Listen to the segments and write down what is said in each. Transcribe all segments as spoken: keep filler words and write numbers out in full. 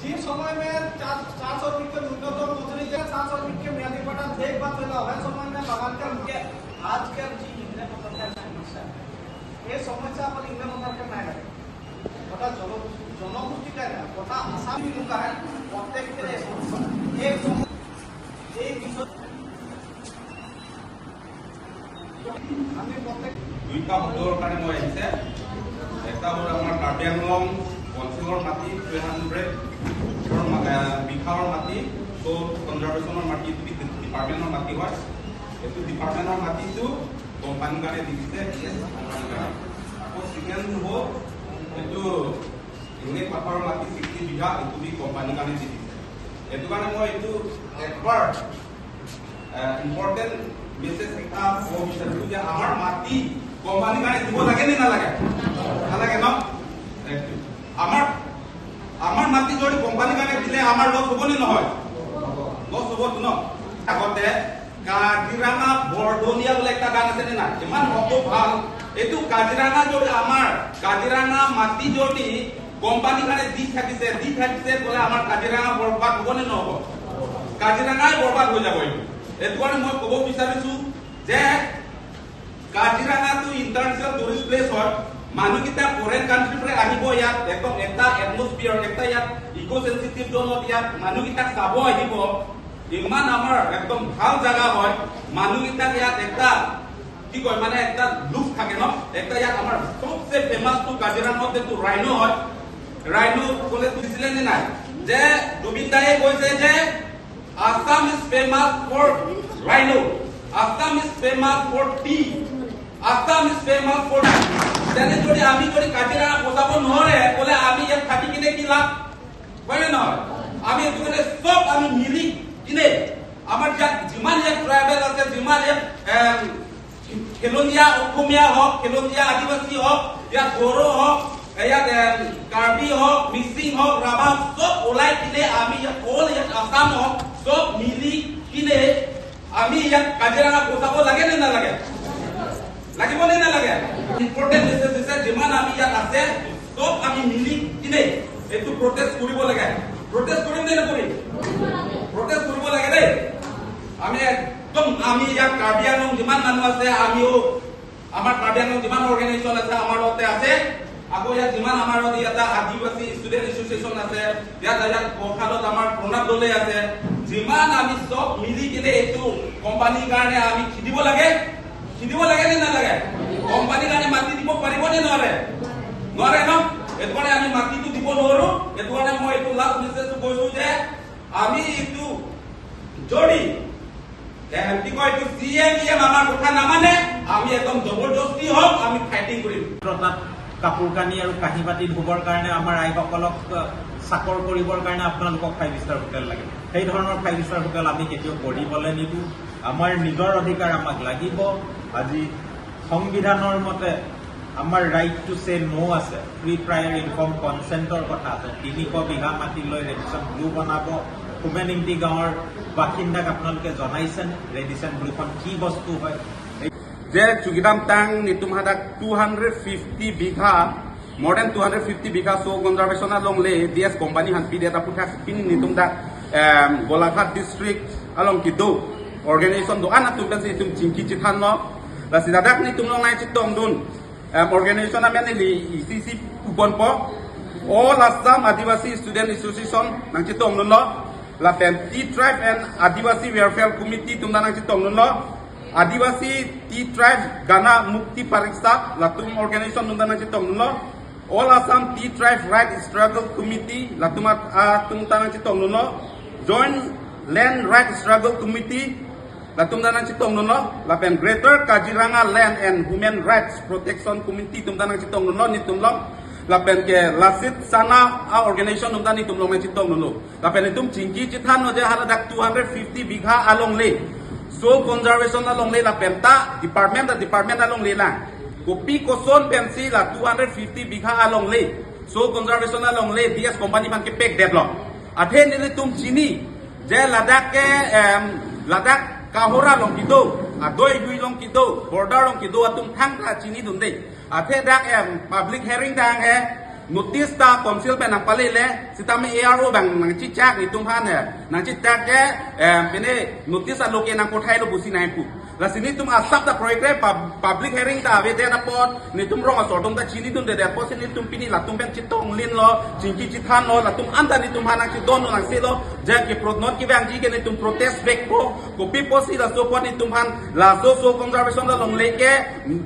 जिस समय में चार, चार सौ रुपये के न्यूनतम मजदूरी के, चार सौ रुपये के म्यादी पट्टा देख बात फैला है, समय में बगान के मुख्य आज के जी इतने पसंद है, ये समस्या पर इतने पसंद करना है। গোটা জন-, জনগোষ্ঠীর কারণে, গোটা আসাম মুখা হয়, প্রত্যেক ক্ষেত্রে এই সমস্যা। এই বিষয় আমি প্রত্যেক দুইটা শব্দৰ কাৰণে মই আহিছে। এটা হ'ল আমাৰ কাৰ্বি আংলং পঞ্চলৰ মাটি, টুৱেলভ হাণ্ড্ৰেড বিঘাৰ মাটি, চ' কনজাৰ্ভেশ্যনৰ মাটি, এইটো ডিপাৰ্টমেণ্টৰ মাটি হয়। এইটো ডিপাৰ্টমেণ্টৰ মাটিটো কোম্পানীৰ কাৰণে দি দিছে, য়েছ, কোম্পানীৰ কাৰণে। আকৌ ছেকেণ্ড হ'ল এইটো এনে পাথৰ মাটি ছিক্সটি বিঘা, এইটো দি কোম্পানীৰ কাৰণে দি দিছে। এইটো কাৰণে মই এইটো একবাৰ ইম্পৰ্টেণ্ট মেছেজ এটা ক'ব বিচাৰিছো যে আমাৰ মাটি কোম্পানীৰ কাৰণে দিব লাগে নে নালাগে? নালাগে ন? Thank you। আমাৰ, আমাৰ মাটি যদি কোম্পানীৰ কাৰণে দিলে আমাৰ লছ হ'ব নে নহয়? লছ হ'ব ন? আগতে কাজিৰঙা বৰধনীয়া বুলি এটা গান আছে নে নাই? ইমান শব্দ ভাল। এইটো কাজিৰঙা যদি আমাৰ, কাজিৰঙা মাটি যদি কোম্পানীৰ কাৰণে দি থাকিছে, দি থাকিছে বোলে আমাৰ কাজিৰঙা বৰবাদ হ'ব নে নহ'ব? কাজিৰঙাই বৰবাদ হৈ যাব এইটো। এইটো কাৰণে মই ক'ব বিচাৰিছো যে কাজিৰঙাটো ইণ্টাৰনেশ্যনেল টুৰিষ্ট প্লেচ হয়। মানুহকেইটা ফৰেইন কাণ্ট্ৰিৰ পৰা আহিব ইয়াত, একদম এটা এটমছফিয়াৰ, এটা ইয়াত ইক' চেনচিটিভ জ'নত ইয়াত মানুহকেইটাক চাব আহিব। ইমান আমাৰ একদম ভাল জাগা হয়। মানুহকেইটাক ইয়াত এটা, কি কয়, মানে এটা লুক থাকে ন, এটা ইয়াত আমাৰ চবচে ফেমাছটো কাজিৰঙাত এইটো ৰাইন' হয়। ৰাইন' ক'লে বুজিছিলে নে নাই যে জুবিন দায়ে কৈছে যে Assam is famous for rhino, Assam is famous for tea, Assam is famous for tea। তেনে যদি আমি যদি কাজিৰঙা বচাব নোৱাৰে, ক'লে আমি ইয়াত থাকি কিনে কি লাভ? হয় নে নহয়? আমি এইটো কাৰণে চব আমি মিলি কিনে আমাৰ ইয়াত যিমান ইয়াত ট্ৰাইবেল আছে, যিমান ইয়াত, এম, খেলনীয়া অসমীয়া হওক, খেলনীয়া আদিবাসী হওক, ইয়াত বড়ো হওক, ইয়াত, এম, কাৰ্বি হওক, মিচিং হওক, ৰাভা হওক, চব ওলাই কিনে আমি ইয়াত অল ইয়াত আছাম হওক, চব মিলি কিনে আমি ইয়াত কাজিৰঙা বচাব লাগে নে নালাগে? লাগিব নে নালাগে? ইম্পৰ্টেণ্ট মেছেজ দিছে, যিমান আমি ইয়াত আছে, চব আমি মিলি কিনে এইটো প্ৰটেষ্ট কৰিব লাগে। প্ৰটেষ্ট কৰিম নে নকৰিম? প্ৰটেষ্ট কৰিব লাগে দেই। আমি একদম, আমি ইয়াত কাৰ্বি আংলং যিমান মানুহ আছে, আমিও, আমাৰ কাৰ্বি আংলং যিমান অৰ্গেনাইজেশ্যন আছে, আমাৰ লগতে আছে। আকৌ ইয়াত যিমান আমাৰ ইয়াত আদিবাসী ষ্টুডেণ্ট এছ'চিয়েশ্যন আছে, ইয়াত, ইয়াত বৰখালত আমাৰ প্ৰণৱ দলে আছে, যিমান আমি চব মিলি কিনে এইটো কোম্পানীৰ কাৰণে আমি খেদিব লাগে। খেদিব লাগে নে নালাগে? কোম্পানীৰ কাৰণে মাটি দিব পাৰিব নে নোৱাৰে? নোৱাৰে ন? এইটো কাৰণে আমি মাটিটো দিব নোৱাৰো। এইটো কাৰণে মই এইটো লাষ্ট মেছেজটো কৈছো যে আমি এইটো যদি, এ, কি কয়, এইটো চি এম ই এম আমাৰ কথা নামানে, আমি একদম জবৰদস্তি হওক, আমি ফাইটিং কৰিম। তাত কাপোৰ কানি আৰু কাঁহী বাতি ধুবৰ কাৰণে, আমাৰ আইসকলক, আ, চাকৰ কৰিবৰ কাৰণে আপোনালোকক ফাইভ ষ্টাৰ হোটেল লাগে। সেই ধৰণৰ ফাইভ ষ্টাৰ হোটেল আমি কেতিয়াও কৰিবলৈ নিদিওঁ। আমাৰ নিজৰ অধিকাৰ আমাক লাগিব। আজি সংবিধানৰ মতে আমাৰ ৰাইট টু চে ন' আছে, প্ৰি প্ৰায়ৰ ইনফৰ্ম কনচেণ্টৰ কথা আছে। তিনিশ বিঘা মাটি লৈ ৰেডিচন ব্লু বনাব। হোমেন ইংতি গাঁৱৰ বাসিন্দাক আপোনালোকে জনাইছেনে ৰেডিচন ব্লুখন কি বস্তু হয়? যে চুগিদাম টাং নিতুম হাদাক two hundred fifty bigha, more than two hundred fifty bigha চ' conservation along le D S company han pidet aputhak pini nitum dak, em, Golaghat district along kedo organization do-an atum pensi itum chingki chithanlo. Lasi ladak nitum along nangchetongdun, em, organization amen ili isi isi ponpo, All Assam Adivasi Student Association nangchetongdunlo. Lapen Tea Tribe and Adivasi Welfare Committee atum ta nangchetongdunlo. Adivasi Tea Tribe Gana Mukti Parishad, latum organization atum ta nangchetongdunlo. All Assam Tea Tribe Right Struggle Committee, latum at-, atum ta nangchetongdunlo. Joint Land Right Struggle Committee, latum ta nangchetongdunlo. Lapen Greater Kaziranga Land and Human Rights Protection Committee atum ta nangchetongdunlo nitum along. Lapen ke Lassit Sana a organization atum ta nitum along nangchetongdunlo. Lapen itum chingki chithanlo je haladak two hundred fifty bigha along le, soil conservation along le, lapen ta department ta department along le lang, kopi koson pensi la two hundred fifty bigha along le, soil conservation along le D S company aphan kepekdetlo. Athe nelitum chini je ladak ke, em, ladak Kohora along kedo, Adoi Gui along kedo, border along kedo atum thangta chinidunde. Athe dak, em, public hearing dang he, Notice ta council pen nangpalele, sitame A R O abang nangchechak netum aphan he. Nangchechak ke, em, pine notice aloke nangpothailo pusi nangpu. Lasi netum asap ta proyek re pub-, public hearing ta avedet apot, netum rong asor atum ta chinidundedet apotsi netum pini latum pen chetonglinlo, chingki chethanlo, latum anta netum aphan nangchedon nangsedo, je keprot non kevangji ke netum protest vekpo, kopi pusi laso apot netum aphan, laso soil conservation alongle ke,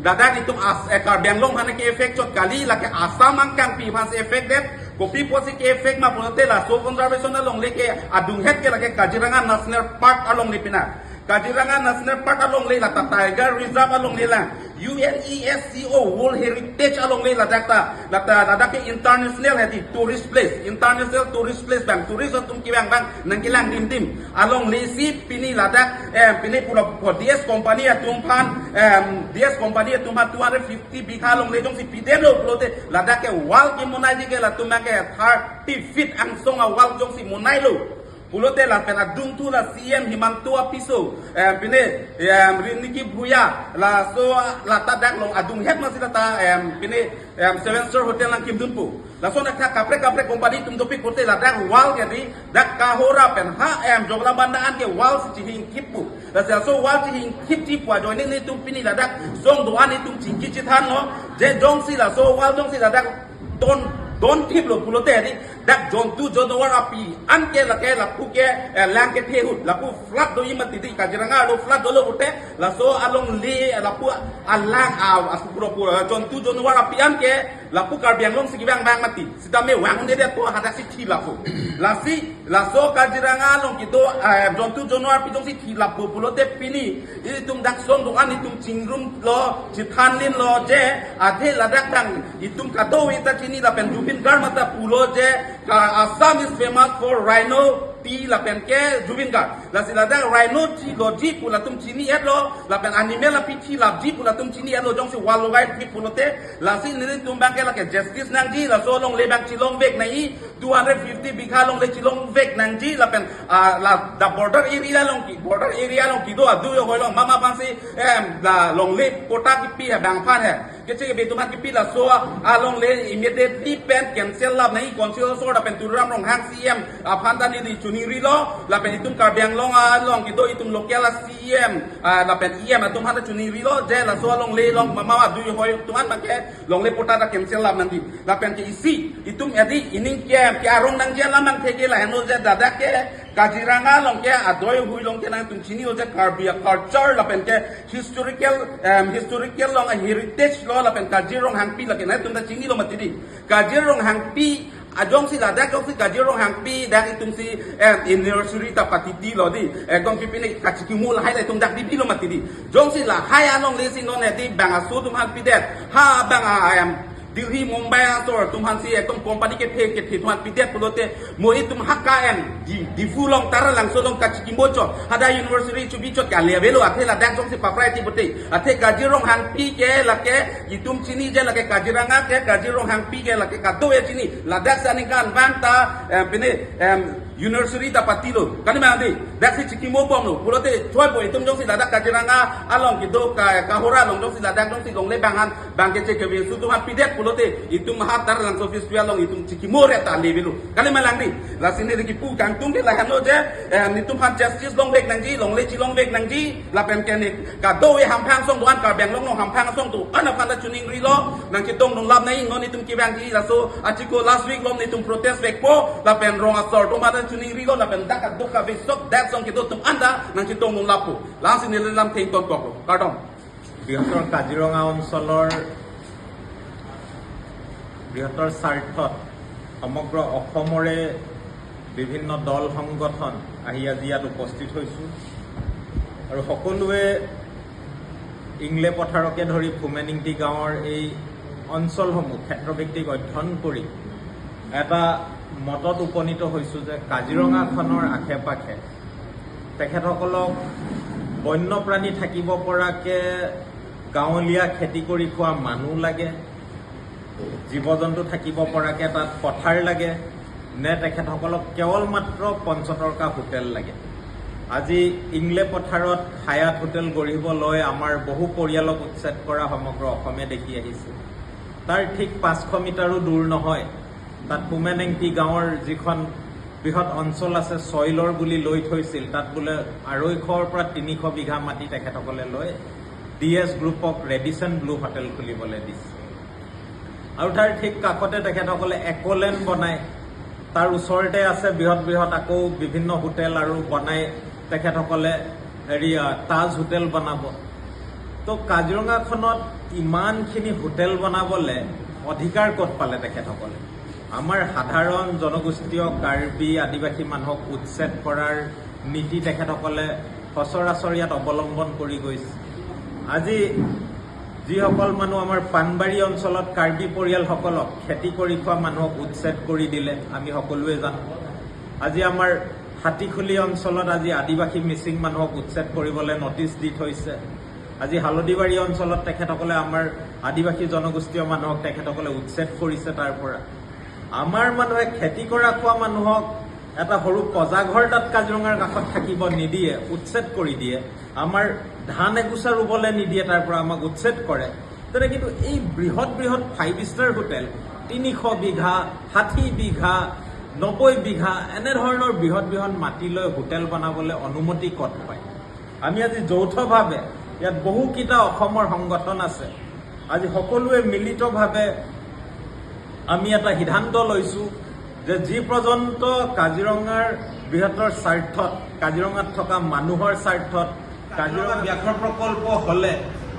ladak netum as, eh, Karbi Anglong aphan ke effect chot kali, lake Assam angkangpi aphansi effect det, kopi pusi ke effect ma pulote la soil conservation alongle ke adunghet ke lake Kaziranga National Park alongle pina. Kaziranga National Park alongle lata Tiger Reserve alongle lang. UNESCO World Heritage alongle ladak ta. Lata ladak ke international hedi tourist place. International tourist place abang. Tourist atum kevang abang nangkelang dimdim. Alonglesi pini ladak, em, pini pura po D S company atum aphan, em, D S company atum aphan two hundred fifty bigha alongle jongsi pidetlo pulote ladak ke wall kemonaiji ke latum ke thirty feet angsong a-wall jongsi monailo. Pulote lapen adungthu la C M Himanta apiso, em, pine, em, Rinki Bhuyan, laso lata dak along adunghet masi lata, em, pine, em, Seven Star Hotel nangkimdunpo. Laso nak kaprek kaprek company atum dopik pulote ladak wall ke di, dak Kohora pen ha, em, Joklamanda an ke wall si chihingkippo. Lasi laso wall chihingkipji pu ajoine netum pini ladak song do-an netum chingki chethanlo, je jongsi laso wall jongsi ladak don, don thiplo pulote di, dak jontu jonwar api an ke lake lapu ke, eh, lang kethe ahut, lapu flood do-i mati di, Kaziranga arlo flood dolo pulote, laso alongle, lapu alang a, asu pura pura, jontu jonwar api an ke, lapu Karbi Anglong si kevang abang mati. Sitame vang un'edetpo, hadak si thi lapu. Lasi, laso Kaziranga along kedo, eh, jontu jonwar api jongsi thi lapu pulote pini, itum dak song do-an itum chingrumlo, chethanlinlo je, athe ladak dang itum kadokave ta chini lapen Zubeen Garg mata pulo je, ka Assam is famous for rhino tea lapen ke Zubeen Garg. Lasi ladak rhino tea loji pu latum chini-etlo, lapen animal api thi lapji pu latum chini-etlo, jongsi wall logai thi pulote, lasi netum abang ke lake justice nangji, laso alongle abang chelongvek nangji, two hundred fifty bigha alongle chelongvek nangji, lapen, ah, la, the border area along ke, border area along kedo adu yo hoilong mama aphansi, em, la longle patta kipi he abang aphan he. Keche kebe atum aphan kipi laso alongle immediately pen cancel lap nangji, Consul Sir lapen Tuliram Ronghang C M aphan ta neli chiningrilo, lapen itum Karbi Anglong along kedo itum local a C M, ah, lapen E M atum aphan ta chiningrilo, je laso alongle along mama adu yo hoi atum aphan ke longle patta ta cancel lap nangji. Lapen ke isi, itum edi ining ke, ke arong nangji alam nangtheke lahenlo je ladak ke Kaziranga along ke adoi hui along ke nangtum chini-o je Karbi a-culture lapen ke historical, em, historical along a-heritage lo lapen Kazir Ronghangpi lake nangtum ta chinilo mati di. Kazir Ronghangpi, a jongsi ladak jongsi Kazir Ronghangpi dak itum si, em, anniversary ta patitilo di. Ekdom pipine kachikimo lahai la itum dak di pilo mati di. Jongsi lahai alongle si non edi bang aso atum aphan pidet. Ha bang a, em, Delhi, Mumbai asor atum aphansi ekdom company kethe kethe atum aphan pidet pulote, mo itum ha ka-en di, Diphu along Taralangso along kachikimo chot, hadak anniversary chubi chot kali avelo, athe ladak jongsi paprai ti pulote, athe Kazir Ronghangpi ke lake itum chini je lake Kaziranga ke, Kazir Ronghangpi ke lake kadokave chini, ladak si aningkan vang ta, em, pine, em, anniversary ta patilo. Kali ma di, dak si chikimo bomlo. Pulote choi po itum jongsi ladak Kaziranga along kedo ka, Kohora along jongsi ladak jongsi longle abang an, bang keche kebe aso atum aphan pidet pulote, itum ha Taralangso festival along itum chikimo re ta le avelo. Kali ma lang di. Lasi neli kipu kangtung ke lahenlo je, eh, netum aphan justice longvek nangji, longle chelongvek nangji, lapen ke ne kadokave hamphang asong do-an Karbi Anglong along hamphang asong do-an aphan ta chiningrilo, nangchetongdun lap nangji, non itum kevangji laso achiklo last week along netum protest vekpo, lapen rong asor atum aphan ta chiningrilo, lapen dak kadokave sok dak song kedo atum anta nangchetongdun lappo. Lasi neli lam thengton koklo. Kardom. বৃহত্তৰ কাজিৰঙা অঞ্চলৰ বৃহত্তৰ স্বাৰ্থত সমগ্ৰ অসমৰে বিভিন্ন দল সংগঠন আহি আজি ইয়াত উপস্থিত হৈছোঁ আৰু সকলোৱে ইংলে পথাৰকে ধৰি ফুমেনিংটি গাঁৱৰ এই অঞ্চলসমূহ ক্ষেত্ৰভিত্তিক অধ্যয়ন কৰি এটা মতত উপনীত হৈছোঁ যে কাজিৰঙাখনৰ আশে পাশে তেখেতসকলক বন্যপ্ৰাণী থাকিব পৰাকে গাঁৱলীয়া খেতি কৰি খোৱা মানুহ লাগে, জীৱ জন্তু থাকিব পৰাকে তাত পথাৰ লাগে, নে তেখেতসকলক কেৱল মাত্ৰ পঞ্চতৰ্কা হোটেল লাগে? আজি ইংলে পথাৰত হায়াত হোটেল গঢ়িব লৈ আমাৰ বহু পৰিয়ালক উচ্ছেদ কৰা সমগ্ৰ অসমে দেখি আহিছে। তাৰ ঠিক পাঁচশ মিটাৰো দূৰ নহয় তাত পুমেনেংটি গাঁৱৰ যিখন বৃহৎ অঞ্চল আছে, ছইলৰ বুলি লৈ থৈছিল, তাত বোলে আঢ়ৈশৰ পৰা তিনিশ বিঘা মাটি তেখেতসকলে লৈ ডি এছ গ্ৰুপক ৰেডিচন ব্লু হোটেল খুলিবলৈ দিছে। আৰু তাৰ ঠিক কাষতে তেখেতসকলে একলেণ্ড বনাই, তাৰ ওচৰতে আছে বৃহৎ বৃহৎ আকৌ বিভিন্ন হোটেল আৰু বনাই তেখেতসকলে হেৰি, আহ, তাজ হোটেল বনাব। তো কাজিৰঙাখনত ইমানখিনি হোটেল বনাবলে অধিকাৰ ক'ত পালে তেখেতসকলে? আমাৰ সাধাৰণ জনগোষ্ঠীয় কাৰ্বি আদিবাসী মানুহক উচ্ছেদ কৰাৰ নীতি তেখেতসকলে সচৰাচৰ ইয়াত অৱলম্বন কৰি গৈছে। আজি যিসকল মানুহ আমাৰ পানবাৰী অঞ্চলত কাৰ্বি পৰিয়ালসকলক খেতি কৰি খোৱা মানুহক উচ্ছেদ কৰি দিলে, আমি সকলোৱে জানো। আজি আমাৰ হাতীখুলি অঞ্চলত আজি আদিবাসী মিচিং মানুহক উচ্ছেদ কৰিবলৈ নটিচ দি থৈছে। আজি হালদিবাৰী অঞ্চলত তেখেতসকলে আমাৰ আদিবাসী জনগোষ্ঠীয় মানুহক তেখেতসকলে উচ্ছেদ কৰিছে তাৰ পৰা। আমাৰ মানুহে খেতি কৰা খোৱা মানুহক এটা সৰু পজাঘৰ তাত কাজিৰঙাৰ কাষত থাকিব নিদিয়ে, উচ্ছেদ কৰি দিয়ে। আমাৰ ধান এগোচা ৰুবলৈ নিদিয়ে, তাৰ পৰা আমাক উচ্ছেদ কৰে। তেনে কিন্তু এই বৃহৎ বৃহৎ ফাইভ ষ্টাৰ হোটেল, তিনিশ বিঘা, ষাঠি বিঘা, নব্বৈ বিঘা, এনেধৰণৰ বৃহৎ বৃহৎ মাটি লৈ হোটেল বনাবলৈ অনুমতি ক'ত পায়? আমি আজি যৌথভাৱে, ইয়াত বহুকেইটা অসমৰ সংগঠন আছে, আজি সকলোৱে মিলিতভাৱে আমি এটা সিদ্ধান্ত লৈছো যে যি পৰ্যন্ত কাজিৰঙাৰ বৃহত্তৰ স্বাৰ্থত, কাজিৰঙাত থকা মানুহৰ স্বাৰ্থত কাজিৰঙা ব্যাঘ্ৰ প্ৰকল্প হ'লে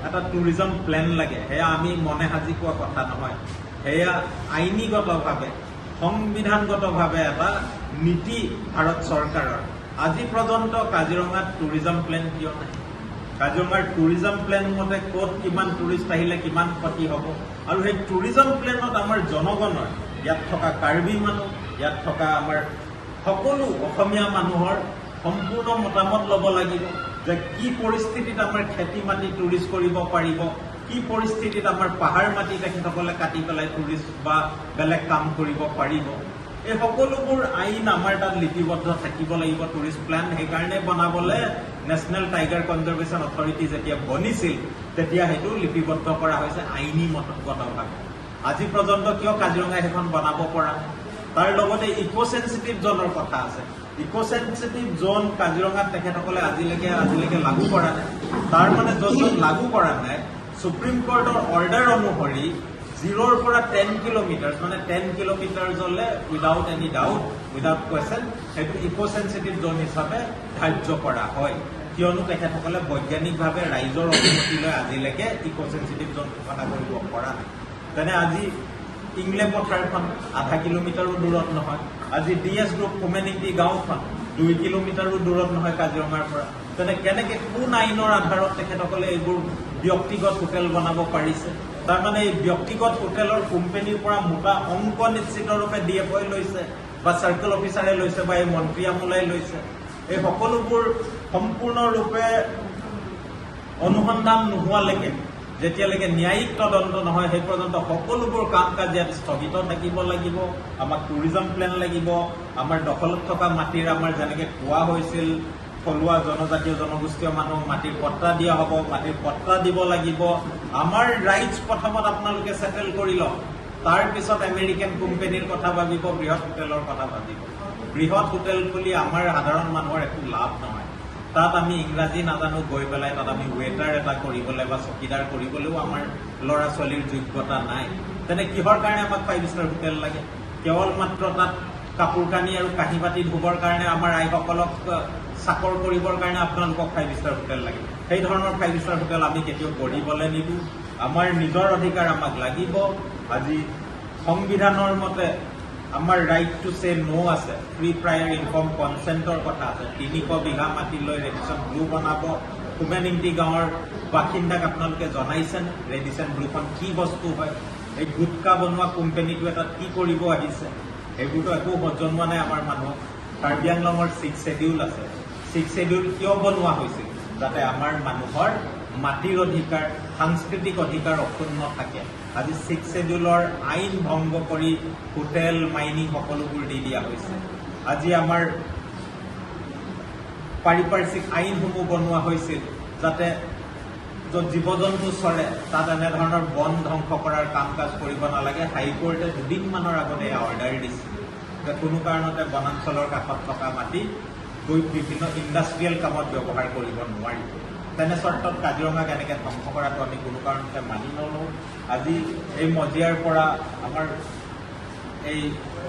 এটা টুৰিজম প্লেন লাগে, সেয়া আমি মনে সাজি কোৱা কথা নহয়, সেয়া আইনীগতভাৱে, সংবিধানগতভাৱে এটা নীতি ভাৰত চৰকাৰৰ। আজি পৰ্যন্ত কাজিৰঙাত টুৰিজম প্লেন কিয় নাই? কাজিৰঙাৰ টুৰিজম প্লেন মতে ক'ত কিমান টুৰিষ্ট আহিলে কিমান ক্ষতি হ'ব, আৰু সেই টুৰিজম প্লেনত আমাৰ জনগণৰ, ইয়াত থকা কাৰ্বি মানুহ, ইয়াত থকা আমাৰ সকলো অসমীয়া মানুহৰ সম্পূৰ্ণ মতামত ল'ব লাগিব যে কি পৰিস্থিতিত আমাৰ খেতি মাটি টুৰিষ্ট কৰিব পাৰিব, কি পৰিস্থিতিত আমাৰ পাহাৰ মাটি তেখেতসকলে কাটি পেলাই টুৰিষ্ট বা বেলেগ কাম কৰিব পাৰিব। এই সকলোবোৰ আইন আমাৰ তাত লিপিবদ্ধ থাকিব লাগিব টুৰিষ্ট প্লেন সেইকাৰণে বনাবলৈ নেশ্যনেল টাইগাৰ কনজাৰ্ভেশ্যন অথৰিটি যেতিয়া বনিছিল, তেতিয়া সেইটো লিপিবদ্ধ কৰা হৈছে আইনী মতগতভাৱে। আজি পৰ্যন্ত কিয় কাজিৰঙা সেইখন বনাব পৰা নাই? তাৰ লগতে ইক' চেন্সিটিভ জ'নৰ কথা আছে। ইক' চেন্সিটিভ জ'ন কাজিৰঙাত তেখেতসকলে আজিলৈকে, আজিলৈকে লাগু কৰা নাই। তাৰ মানে য'ত য'ত লাগু কৰা নাই, ছুপ্ৰিম কোৰ্টৰ অৰ্ডাৰ অনুসৰি জিৰ'ৰ পৰা টেন কিলোমিটাৰ, মানে টেন কিলোমিটাৰ্ছলৈ without any doubt, without question, সেইটো ইক' চেন্সিটিভ জ'ন হিচাপে ধাৰ্য কৰা হয়। কিয়নো তেখেতসকলে বৈজ্ঞানিকভাৱে ৰাইজৰ অনুমতি লৈ আজিলৈকে ইক' চেন্সিটিভ জ'ন ঘোষণা কৰিব পৰা নাই। তেনে আজি ইংলে পথাৰখন আধা কিলোমিটাৰো দূৰত নহয়। আজি ডি এছ গ্ৰুপ কুমেনিংটি গাঁওখন দুই কিলোমিটাৰো দূৰত নহয় কাজিৰঙাৰ পৰা। তেনে কেনেকে কোন আইনৰ আধাৰত তেখেতসকলে এইবোৰ ব্যক্তিগত হোটেল বনাব পাৰিছে? তাৰমানে এই ব্যক্তিগত হোটেলৰ কোম্পানীৰ পৰা মোটা অংক নিশ্চিত ৰূপে ডি এফ অ'ই লৈছে বা চাৰ্কল অফিচাৰে লৈছে বা এই মন্ত্ৰী আমোলাই লৈছে। এই সকলোবোৰ সম্পূৰ্ণৰূপে অনুসন্ধান নোহোৱালৈকে, যেতিয়ালৈকে ন্যায়িক তদন্ত নহয়, সেই পৰ্যন্ত সকলোবোৰ কাম কাজ ইয়াত স্থগিত থাকিব লাগিব। আমাক টুৰিজম প্লেন লাগিব। আমাৰ দখলত থকা মাটিৰ, আমাৰ যেনেকে কোৱা হৈছিল, থলুৱা জনজাতীয় জনগোষ্ঠীয় মানুহক মাটিৰ পট্টা দিয়া হ'ব, মাটিৰ পট্টা দিব লাগিব। আমাৰ ৰাইটছ প্ৰথমত আপোনালোকে ছেটেল কৰি লওক, তাৰ পিছত আমেৰিকান কোম্পানীৰ কথা ভাবিব, বৃহৎ হোটেলৰ কথা ভাবিব। বৃহৎ হোটেল খুলি আমাৰ সাধাৰণ মানুহৰ একো লাভ নহয়। তাত আমি ইংৰাজী নাজানো, গৈ পেলাই তাত আমি ৱেটাৰ এটা কৰিবলৈ বা চকীদাৰ কৰিবলৈও আমাৰ ল'ৰা ছোৱালীৰ যোগ্যতা নাই। তেনে কিহৰ কাৰণে আমাক ফাইভ ষ্টাৰ হোটেল লাগে? কেৱল মাত্ৰ তাত কাপোৰ কানি আৰু কাঁহী বাতি ধুবৰ কাৰণে আমাৰ আইসকলক, আহ, চাকৰ কৰিবৰ কাৰণে আপোনালোকক ফাইভ ষ্টাৰ হোটেল লাগে? সেই ধৰণৰ ফাইভ ষ্টাৰ হোটেল আমি কেতিয়াও গঢ়িবলৈ নিদিওঁ। আমাৰ নিজৰ অধিকাৰ আমাক লাগিব। আজি সংবিধানৰ মতে আমাৰ ৰাইট টু চে ন' আছে, প্ৰি প্ৰায়ৰ ইনফৰ্ম কনচেণ্টৰ কথা আছে। তিনিশ বিঘা মাটি লৈ ৰেডিচন ব্লু বনাব। কুমেনিংটি গাঁৱৰ বাসিন্দাক আপোনালোকে জনাইছেনে ৰেডিচন ব্লুখন কি বস্তু হয়? এই গুটকা বনোৱা কোম্পানীটোৱে তাত কি কৰিব আহিছে? সেইবোৰতো একো জনোৱা নাই আমাৰ মানুহক। কাৰ্বি আংলঙৰ ছিক্স শ্বেডিউল আছে। ছিক্স শ্বেডিউল কিয় বনোৱা হৈছিল? যাতে আমাৰ মানুহৰ মাটিৰ অধিকাৰ, সাংস্কৃতিক অধিকাৰ অক্ষুণ্ণ থাকে। আজি ছিক্স শ্বেডিউলৰ আইন ভংগ কৰি হোটেল, মাইনিং সকলোবোৰ দি দিয়া হৈছে। আজি আমাৰ পাৰিপাৰ্শ্বিক আইনসমূহ বনোৱা হৈছিল যাতে য'ত জীৱ জন্তু চৰে, তাত এনেধৰণৰ বন ধ্বংস কৰাৰ কাম কাজ কৰিব নালাগে। হাইকোৰ্টে দুদিনমানৰ আগতে এয়া অৰ্ডাৰ দিছিল যে কোনো কাৰণতে বনাঞ্চলৰ কাষত থকা মাটি গৈ বিভিন্ন ইণ্ডাষ্ট্ৰিয়েল কামত ব্যৱহাৰ কৰিব নোৱাৰিব। তেনে চৰ্তত কাজিৰঙাক এনেকে ধ্বংস কৰাটো আমি কোনো কাৰণতে মানি নলওঁ। আজি এই মজিয়াৰ পৰা আমাৰ এই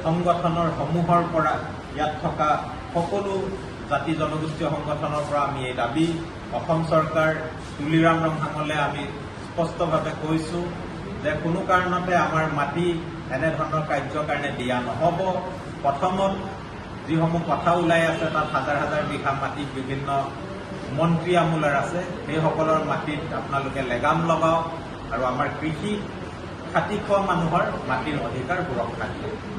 সংগঠনৰ সমূহৰ পৰা, ইয়াত থকা সকলো জাতি জনগোষ্ঠীয় সংগঠনৰ পৰা আমি এই দাবী অসম চৰকাৰ, তুলিৰাম ৰংহাঙলৈ আমি স্পষ্টভাৱে কৈছো যে কোনো কাৰণতে আমাৰ মাটি এনেধৰণৰ কাৰ্যৰ কাৰণে দিয়া নহ'ব। প্ৰথমত যিসমূহ কথা ওলাই আছে, তাত হাজাৰ হাজাৰ বিঘা মাটি বিভিন্ন মন্ত্ৰী আমোলাৰ আছে, সেইসকলৰ মাটিত আপোনালোকে লেগাম লগাওক আৰু আমাৰ কৃষি খাটি খোৱা মানুহৰ মাটিৰ অধিকাৰ সুৰক্ষা দিয়ক।